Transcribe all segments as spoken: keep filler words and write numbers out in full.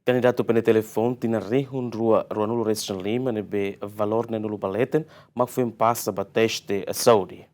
Kandidatu PNTL foun tinan rihun rua ruanulu resin lima ne'ebé valór neenulu ba leten mak foin pasa ba teste saúde.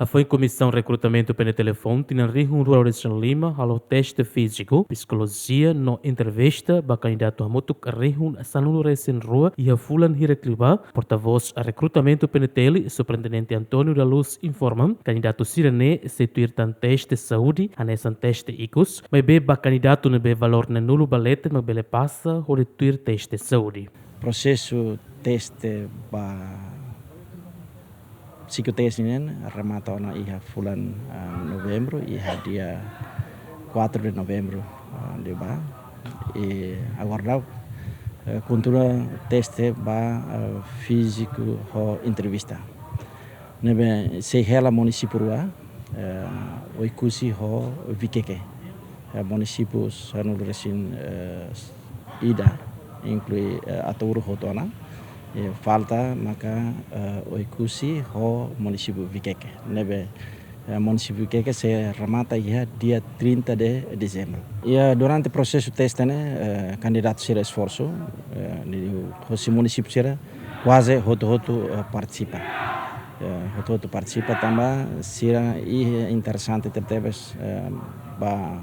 Hafoin Komisaun Rekrutamentu PNTL foun tinan rihun rua resin lima halo teste fíziku, psikolojia no entrevista ba kandidatu hamutuk rihun sanulu resin rua iha fulan hirak liubá, portavós rekrutamentu PNTL, Superintendente António da Luz informa, kandidatu sira-ne'e sei tuir tan teste saúde hanesan teste ikus, maibé ba kandidatu ne'ebé valór neenulu ba leten mak bele pasa hodi tuir teste saúde. Prosesu teste ba psikoteste nian remata ona iha fulan, ah, Novembru, iha dia quatro de Novembru, ah, liubá. I agora daudaun, eh, kontinua teste ba, eh, fíziku ho entrevista. Ne'ebé sei hela munisípiu rua, eh, Oekusi ho Vikeke. Eh, munisípiu sanulu resin, eh, ida, inklui, eh, Ataúro hotu ona. Eh, falta maka, eh, Oekusi ho munisípiu Vikeke. Ne'ebé, eh, munisípiu Vikeke sei remata iha dia trinta de dezembro. Iha durante prosesu teste ne'e, eh, kandidatu sira esforsu, eh, ne'e husi munisípiu sira kuaze hotu-hotu, eh, partisipa. Eh, hotu-hotu partisipa tanba sira iha interese tebetebes, eh, ba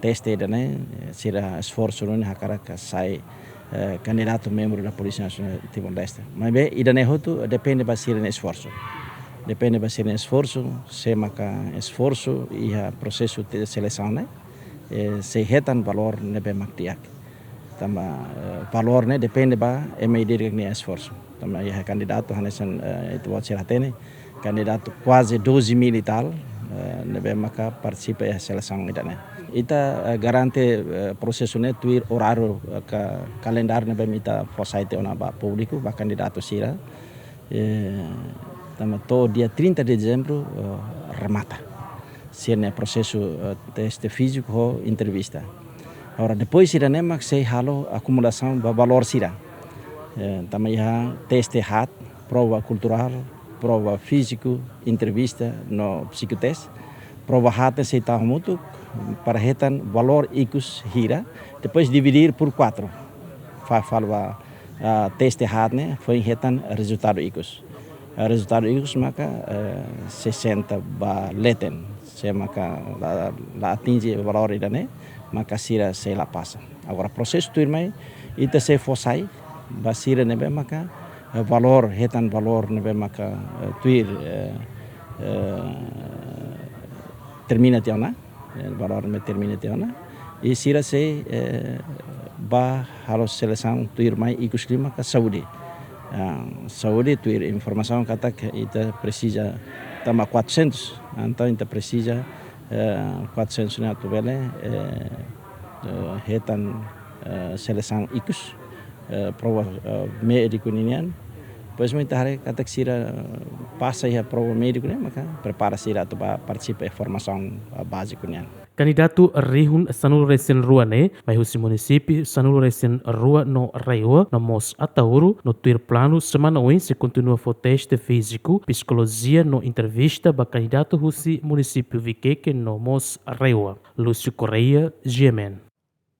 teste ida-ne'e, eh, sira esforsu nune'e hakarak sai, eh, kandidatu membru da Polísia Nasionál Timor-Leste. Maibé ida-ne'e hotu depende ba sira-nia esforsu. Depende ba sira-nia esforsu, se maka esforsu iha prosesu te-, selesaun ne'e, eh, sei hetan valór ne'ebé mak di'ak. Tanba, eh, valór ne'e depende ba ema ida-idak nia esforsu. Tanba iha kandidatu hanesan, eh, ita-boot sira hatene, kandidatu kuaze doze mil e tal, eh, ne'ebé maka partisipa iha selesaun ida-ne'e. Ita, eh, garante, eh, prosesu ne'e tuir oráriu, eh, ka kalendáriu ne'ebé ita fó sai tiha ona ba públiku, ba kandidatu sira. Eh, tanba to'o dia trinta de dezembro, eh, remata sira-nia prosesu, eh, teste fíziku ho entrevista. Agora, depois sira-ne'e mak sei halo akumulasaun ba valór sira. Eh, tanba iha teste haat, prova kulturál, prova fíziku, entrevista no psikoteste. Prova haat ne'e sei tau hamutuk para hetan valór ikus hira, depois dividir por quatro. Fa-, fali ba, ah, teste haat ne'e foin hetan rezultadu ikus. Ah, rezultadu ikus maka, eh, sesenta ba leten. Se maka la, la atinje valór ida-ne'e, maka sira sei la pasa. Agora, prosesu tuirmai, ita sei fó sai ba sira ne'ebé maka, eh, valór, hetan valór ne'ebé maka, eh, tuir, eh, eh, termina tiha ona, eh, valór ne'ebé termina tiha ona. I sira sei, eh, bá halo selesaun tuirmai ikus liu maka saúde. Ah, saúde tuir informasaun katak ita presiza tanba quatrocentos, entaun ita presiza, eh, quatrocentos ne'e atu bele, eh, eh, hetan, eh, selesaun ikus, eh, prova, eh, médiku ninian. Depois mak ita haree katak sira pasa iha prova médiku ne'e, maka prepara sira atu bá partisipa iha formasaun, eh, báziku nian. Kandidatu rihun sanulu resin rua ne'e mai husi munisípiu sanulu resin rua no RAEOA no mós Ataúro, no tuir planu semana oin sei kontinua fó teste fíziku, psikolojia no entrevista ba kandidatu husi munisípiu Vikeke no mós RAEOA. Lúcio Correia, G M N.